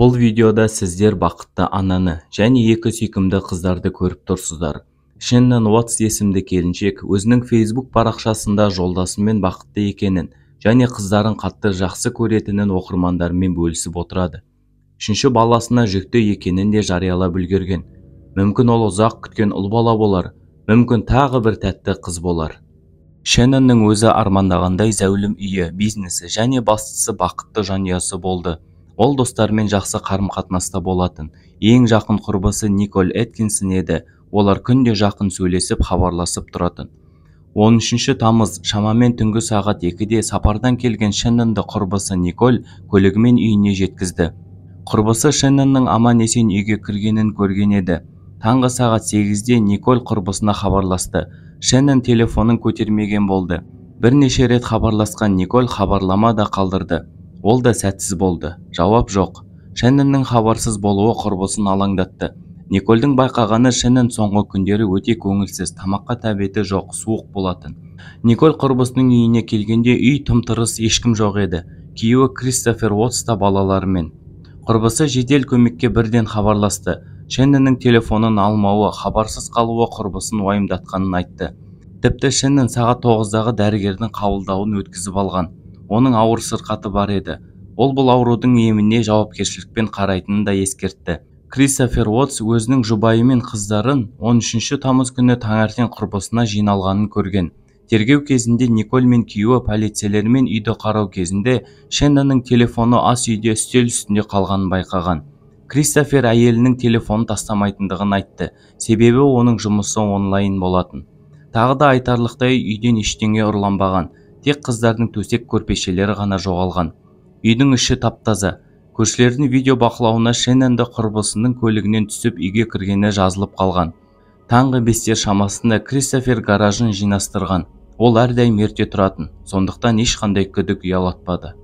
Бұл видеода сіздер бақытты ананы және екі сүйкімді қыздарды көріп тұрсыздар. Шеннон Уотс есімді келіншек өзінің Facebook парақшасында жолдасымен бақытты екенін және қыздарын қатты жақсы көретінін оқырмандарымен бөлісіп отырады. Үшінші баласына жүкті екенін де жариялап үлгерген. Мүмкін ол ұзақ күткен ұл бала болар, мүмкін тағы бір тәтті қыз болар. Шеннонның өзі армандағандай зәулім үйі, бизнесі және бастысы бақытты жанұясы болды. Ол достарымен жақсы қарым-қатынаста болатын. Ең жақын құрбысы Николь Эткинсон еді. Олар күнде жақын сөйлесіп, хабарласып тұратын. 13 тамыз шамамен түнгі сағат 2-де сапардан келген Шеннонды құрбысы Николь көлігімен үйіне жеткізді. Құрбысы Шеннонның аман-есен үйге кіргенін көрген еді. Таңғы сағат 8-де Николь құрбысына хабарласты. Шеннон телефонын көтермеген болды. Бірнеше рет хабарласқан Николь хабарлама да қалдырды. Ол да сәтсіз болды. Жауап жоқ. Шеннонның хабарсыз болуы құрбысын алаңдатты. Никольдің байқағаны Шеннон соңғы күндері өте көңілсіз, тамаққа тәбеті жоқ, суық болатын. Николь құрбысының үйіне келгенде үй тым-тырыс, ешкім жоқ еді. Күйеуі Кристофер Уотс та балаларымен. Құрбысы жедел көмекке бірден хабарласты. Шеннонның телефонын алмауы, хабарсыз қалуы құрбысын уайымдатқанын айтты. Тіпті Шеннон сағат 9-дағы дәрігердің қабылдауын өткізіп алған. Оның ауыр сырқаты бар еді. Ол бұл аурудың еміне жауапкершілікпен қарайтынын да ескертті. Кристофер Уотс өзінің жұбайы мен қыздарын 13 тамыз күні таңертең құрбысына жиналғанын көрген. Тергеу кезінде Николь мен күйеуі полицейлермен үйді қарау кезінде Шеннонның телефоны ас үйде үстел үстінде қалғанын байқаған. Кристофер әйелінің телефонын тастамайтындығын айтты, себебі оның жұмысы онлайн болатын. Тағы да айтарлықтай үйден ештеңе ұрланбаған, тек қыздардың төсек көрпешелері ғана жоғалған. Үйдің іші тап-таза. Көршілердің видео бақылауына Шеннонды құрбысының көлігінен түсіп үйге кіргені жазылып қалған. Таңғы 5-тер шамасында Кристофер гаражын жинастырған. Ол әрдайым ерте тұратын, сондықтан ешқандай күдік ұялатпады.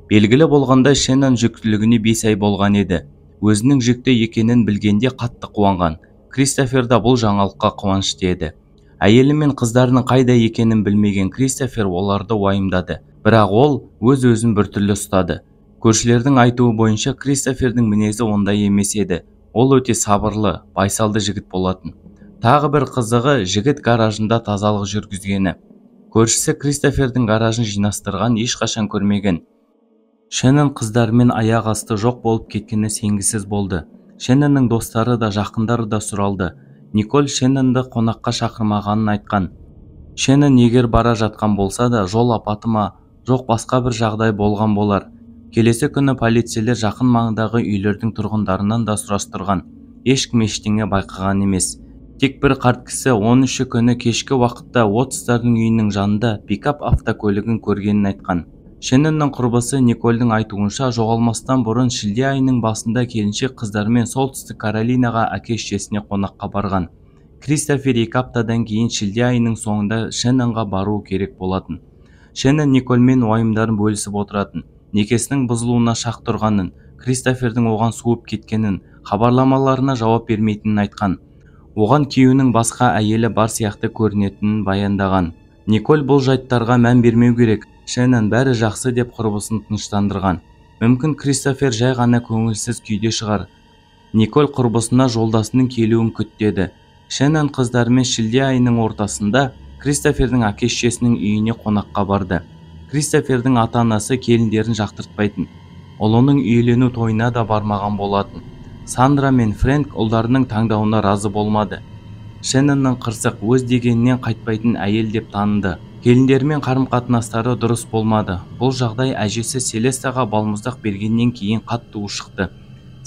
Белгілі болғандай, Шеннон жүктілігіне 5 ай болған еді. Өзінің жүкті екенін білгенде қатты қуанған. Кристофер да бұл жаңалыққа қуанышты еді. Әйелі мен қыздарының қайда екенін білмеген Кристофер оларды уайымдады. Бірақ ол өз-өзін біртүрлі ұстады. Көршілердің айтуы бойынша Кристофердің мінезі ондай емес еді. Ол өте сабырлы, байсалды жігіт болатын. Тағы бір қызығы, жігіт гаражында тазалық жүргізгені. Көршісі Кристофердің гаражын жинастырған ешқашан көрмеген. Шеннон қыздарымен аяқ асты жоқ болып кеткені сенгісіз болды. Шеннонның достары да, жақындары да сұралды. Николь Шеннонды қонаққа шақырмағанын айтқан. Шеннон егер бара жатқан болса да, жол апаты ма, жоқ басқа бір жағдай болған болар. Келесі күні полицейлер жақын маңдағы үйлердің тұрғындарынан да сұрастырған. Ешкім ештеңе байқаған емес. Тек бір қарт кісі 13 күні кешкі уақытта Уотстардың үйінің жанында пикап автокөлігін көргенін айтқан. Шеннонның құрбысы Никольдің айтуынша, жоғалмастан бұрын шілде айының басында келіншек қыздармен Солтүстік Каролинаға әке-шешесіне қонаққа барған. Кристофер 2 аптадан кейін шілде айының соңында Шеннонға баруы керек болатын. Шеннон Никольмен уайымдарын бөлісіп отыратын. Некесінің бұзылуына шақ тұрғанын, Кристофердің оған суып кеткенін, хабарламаларына жауап бермейтінін айтқан. Оған күйеуінің басқа әйелі бар сияқты көрінетінін баяндаған. Николь бұл жайттарға мән бермеу керек, Шеннон бәрі жақсы деп құрбысын тыныштандырған. Мүмкін Кристофер жай ғана көңілсіз күйде шығар. Николь құрбысына жолдасының келуін күт деді. Шеннон қыздарымен шілде айының ортасында Кристофердің әке-шешесінің үйіне қонаққа барды. Кристофердің ата-анасы келіндерін жақтыртпайтын. Ұлының үйлену тойына да бармаған болатын. Сандра мен Фрэнк ұлдарының таңдауына разы болмады. Шеннонның қырсық, өз дегенінен қайтпайтын әйел деп таныды. Келіндерімен қарым-қатынастары дұрыс болмады. Бұл жағдай әжесі Селестаға балмұздақ бергеннен кейін қатты ушықты.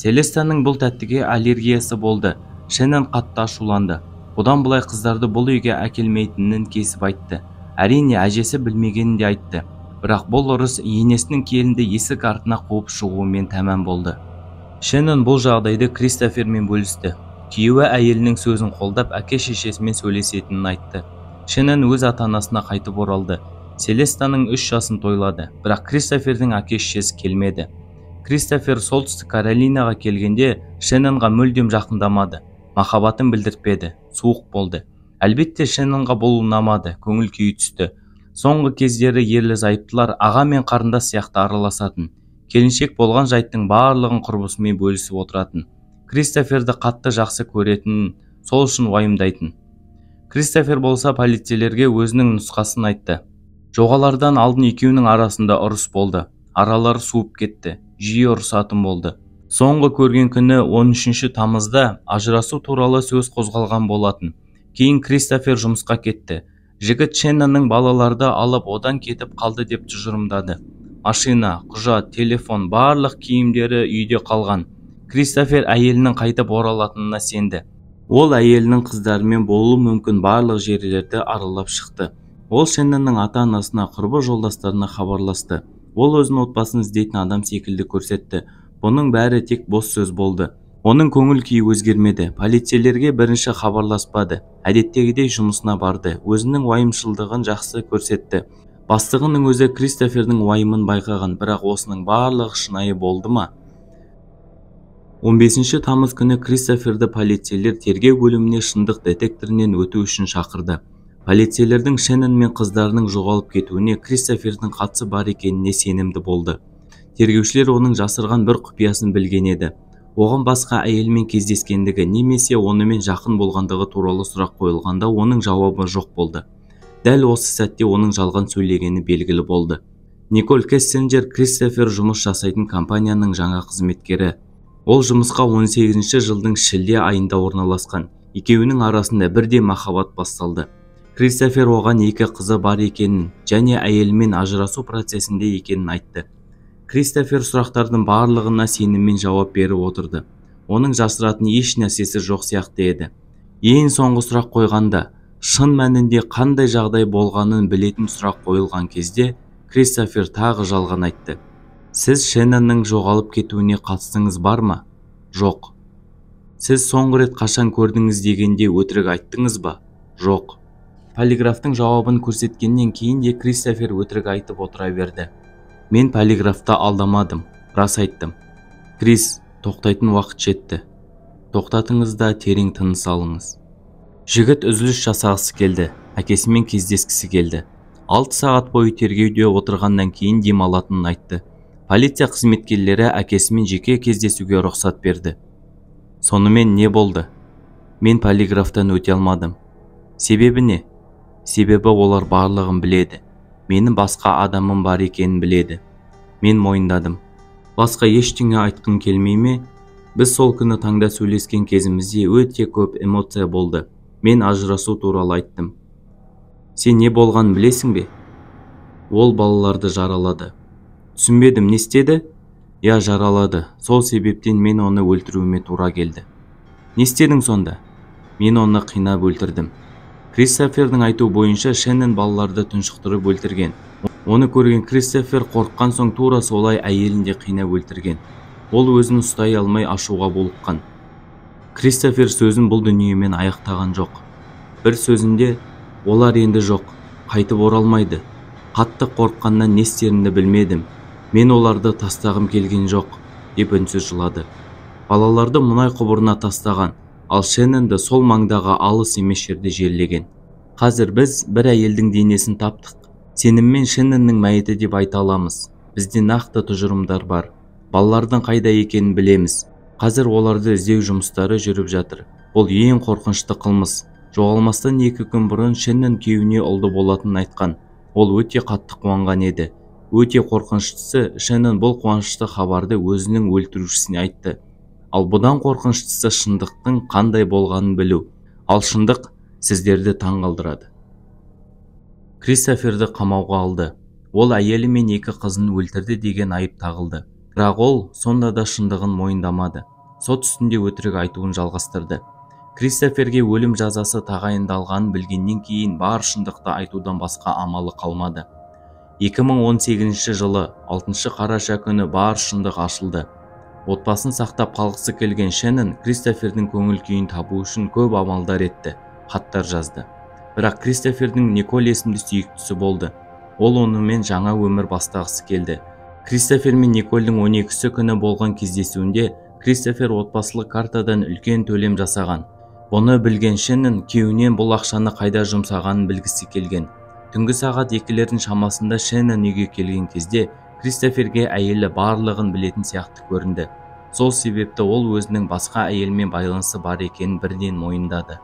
Селестаның бұл тәттіге аллергиясы болды. Шеннон қатты ашуланды. Бұдан былай қыздарды бұл үйге әкелмейтінін кесіп айтты. Әрине, әжесі білмегенін де айтты. Бірақ бұл ұрыс енесінің келінді есік артына қуып шығуымен тәмам болды. Шеннон бұл жағдайды Кристофермен бөлісті. Күйеуі әйелінің сөзін қолдап, әке-шешесімен сөйлесетінін айтты. Шеннон өз ата-анасына қайтып оралды. Селестаның 3 жасын тойлады, бірақ Кристофердің әке-шешесі келмеді. Кристофер Солтүстік Каролинаға келгенде Шеннонға мүлдем жақындамады, махаббатын білдіртпеді, суық болды. Әлбетте Шеннонға бұл ұнамады, көңіл күйі түсті. Соңғы кездері ерлі-зайыптылар аға мен қарындас сияқты араласатын. Келіншек болған жайттың барлығын құрбысымен бөлісіп отыратын. Кристоферді қатты жақсы көретінін, сол үшін уайымдайтын. Кристофер болса полицейлерге өзінің нұсқасын айтты. Жоғалардан алдын екеуінің арасында ұрыс болды. Аралары суып кетті, жиі ұрысатын болды. Соңғы көрген күні 13 тамызда ажырасу туралы сөз қозғалған болатын. Кейін Кристофер жұмысқа кетті. Жігіт Шеннонның балаларды алып одан кетіп қалды деп тұжырымдады. Машина, құжат, телефон, барлық киімдері үйде қалған. Кристофер әйелінің қайтып оралатынына сенді. Ол әйелінің қыздарымен болуы мүмкін барлық жерлерді аралап шықты. Ол Шеннонның ата-анасына, құрбы жолдастарына хабарласты. Ол өзін отбасын іздейтін адам секілді көрсетті. Бұның бәрі тек бос сөз болды. Оның көңіл күйі өзгермеді. Полицейлерге бірінші хабарласпады. Әдеттегідей жұмысына барды. Өзінің уайымшылдығын жақсы көрсетті. Бастығының өзі Кристофердің уайымын байқаған, бірақ осының барлығы шынайы болды ма? 15 тамыз күні Кристоферді полицейлер тергеу бөліміне шындық детекторінен өту үшін шақырды. Полицейлердің Шеннон мен қыздарының жоғалып кетуіне Кристофердің қатысы бар екеніне сенімді болды. Тергеушілер оның жасырған бір құпиясын білген еді. Оған басқа әйелмен кездескендігі немесе онымен жақын болғандығы туралы сұрақ қойылғанда оның жауабы жоқ болды. Дәл осы сәтте оның жалған сөйлегені белгілі болды. Николь Кессенджер Кристофер жұмыс жасайтын компанияның жаңа қызметкері. Ол жұмысқа 18 жылдың шілде айында орналасқан. Екеуінің арасында бірден махаббат басталды. Кристофер оған екі қызы бар екенін және әйелімен ажырасу процесінде екенін айтты. Кристофер сұрақтардың барлығына сеніммен жауап беріп отырды. Оның жасыратын еш нәрсесі жоқ сияқты еді. Ең соңғы сұрақ қойғанда, шын мәнінде қандай жағдай болғанын білетін сұрақ қойылған кезде, Кристофер тағы жалған айтты. Сіз Шеннонның жоғалып кетуіне қатысыңыз бар ма? Жоқ. Сіз соңғы рет қашан көрдіңіз дегенде өтірік айттыңыз ба? Жоқ. Полиграфтың жауабын көрсеткеннен кейін де Кристофер өтірік айтып отыра берді. Мен полиграфта алдамадым, рас айттым. Крис, тоқтайтын уақыт жетті. Тоқтатыңыз да терең тыныс алыңыз. Жігіт үзіліс жасағысы келді, әкесімен кездескісі келді. 6 сағат бойы тергеуде отырғаннан кейін демалатынын айтты. Полиция қызметкерлері әкесімен жеке кездесуге рұқсат берді. Сонымен не болды? Мен полиграфтан өте алмадым. Себебі не? Себебі олар барлығын біледі. Менің басқа адамым бар екенін біледі. Мен мойындадым. Басқа ештеңе айтқым келмей ме? Біз сол күні таңда сөйлескен кезімізде өте көп эмоция болды. Мен ажырасу туралы айттым. Сен не болғанын білесің бе? Ол балаларды жаралады. Түсінбедім, не істеді? Я жаралады. Сол себептен мен оны өлтіруіме тура келді. Не істедің сонда? Мен оны қинап өлтірдім. Кристофердің айтуы бойынша Шеннон балаларды тұншықтырып өлтірген. Оны көрген Кристофер қорыққан соң тура солай әйелін де қинап өлтірген. Ол өзін ұстай алмай ашуға булыққан. Кристофер сөзін бұл дүниемен аяқтаған жоқ. Бір сөзінде олар енді жоқ, қайтып оралмайды. Қатты қорыққаннан не істерімді білмедім. Мен оларды тастағым келген жоқ, деп үнсіз жылады. Балаларды мұнай құбырына тастаған, ал Шеннонды сол маңдағы алыс емес жерде жерлеген. Қазір біз бір әйелдің денесін таптық. Сеніммен Шеннонның мәйіті деп айта аламыз. Бізде нақты тұжырымдар бар. Балалардың қайда екенін білеміз. Қазір оларды іздеу жұмыстары жүріп жатыр. Бұл ең қорқынышты қылмыс. Жоғалмастан 2 күн бұрын Шеннон күйеуіне ұлды болатынын айтқан. Ол өте қатты қуанған еді. Өте қорқыныштысы, Шеннон бұл қуанышты хабарды өзінің өлтірушісіне айтты. Ал бұдан қорқыныштысы шындықтың қандай болғанын білу. Ал шындық сіздерді таңғалдырады. Кристоферді қамауға алды. Ол әйелі мен 2 қызын өлтірді деген айып тағылды. Бірақ ол сонда да шындығын мойындамады. Сот үстінде өтірік айтуын жалғастырды. Кристоферге өлім жазасы тағайындалғанын білгеннен кейін бар шындықты айтудан басқа амалы қалмады. 2018 жылы 6 қараша күні бар шындық ашылды. Отбасын сақтап қалғысы келген Шеннон Кристофердің көңіл күйін табу үшін көп амалдар етті, хаттар жазды. Бірақ Кристофердің Николь есімді сүйіктісі болды. Ол онымен жаңа өмір бастағысы келді. Кристофер мен Никольдің 12-сі күні болған кездесуінде Кристофер отбасылық картадан үлкен төлем жасаған. Бұны білген Шеннон күйеуінен бұл ақшаны қайда жұмсағанын білгісі келген. Түнгі сағат 2-лердің шамасында Шеннон үйге келген кезде Кристоферге әйелі барлығын білетін сияқты көрінді. Сол себепті ол өзінің басқа әйелмен байланысы бар екенін бірден мойындады.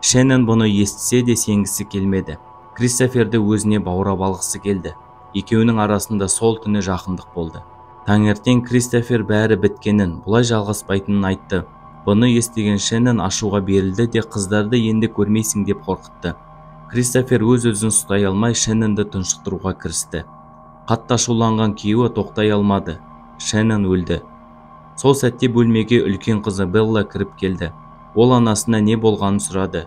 Шеннон бұны естісе де сенгісі келмеді. Кристоферді өзіне баурап алғысы келді. Екеуінің арасында сол түні жақындық болды. Таңертең Кристофер бәрі біткенін, бұлай жалғаспайтынын айтты. Бұны естіген Шеннон ашуға берілді де қыздарды енді көрмейсің деп қорқытты. Кристофер өз-өзін ұстай алмай Шеннонды тұншықтыруға кірісті. Қатты ашуланған күйеуі тоқтай алмады. Шеннон өлді. Сол сәтте бөлмеге үлкен қызы Белла кіріп келді. Ол анасына не болғанын сұрады.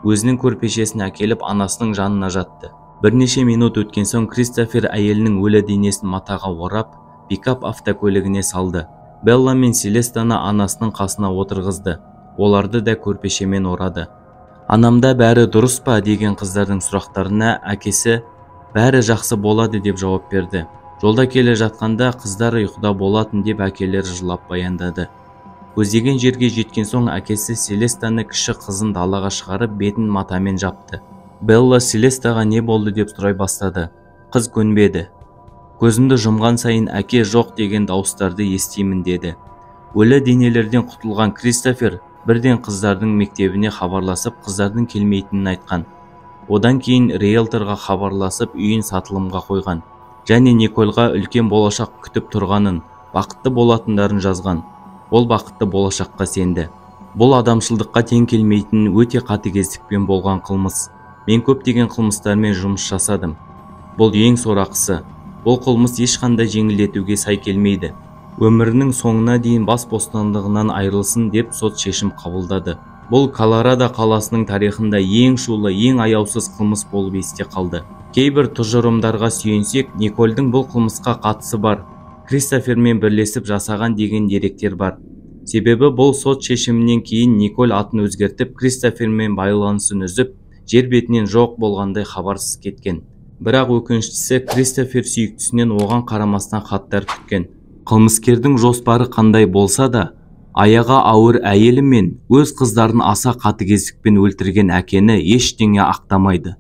Өзінің көрпешесін әкеліп анасының жанына жатты. Бірнеше минут өткен соң Кристофер әйелінің өлі денесін матаға орап, пикап автокөлігіне салды. Белла мен Селестаны анасының қасына отырғызды. Оларды да көрпешемен орады. Анамда бәрі дұрыс па деген қыздардың сұрақтарына әкесі бәрі жақсы болады деп жауап берді. Жолда келе жатқанда қыздар ұйқыда болатын деп әкелері жылап баяндады. Көздеген жерге жеткен соң әкесі Селестаны кіші қызын далаға шығарып бетін матамен жапты. Белла Селестаға не болды деп сұрай бастады. Қыз көнбеді. Көзімді жұмған сайын әке жоқ деген дауыстарды естимін деді. Өлі денелерден құтылған Кристофер бірден қыздардың мектебіне хабарласып қыздардың келмейтінін айтқан. Одан кейін риэлторға хабарласып үйін сатылымға қойған. Және Никольға үлкен болашақ күтіп тұрғанын, бақытты болатындарын жазған. Ол бақытты болашаққа сенді. Бұл адамшылдыққа тең келмейтін өте қатыгездікпен болған қылмыс. Мен көптеген қылмыстармен жұмыс жасадым. Бұл ең сорақысы. Бұл қылмыс ешқандай жеңілдетуге сай келмейді. Өмірінің соңына дейін бас бостандығынан айырылсын деп сот шешім қабылдады. Бұл Колорадо қаласының тарихында ең шулы, ең аяусыз қылмыс болып есте қалды. Кейбір тұжырымдарға сүйенсек, Никольдің бұл қылмысқа қатысы бар. Кристофермен бірлесіп жасаған деген деректер бар. Себебі бұл сот шешімінен кейін Николь атын өзгертіп, Кристофермен байланысын үзіп, жер бетінен жоқ болғандай хабарсыз кеткен. Бірақ өкініштісі, Кристофер сүйіктісінен оған қарамастан хаттар күткен. Қылмыскердің жоспары қандай болса да, аяғы ауыр әйелі мен өз қыздарын аса қатыгездікпен өлтірген әкені ештеңе ақтамайды.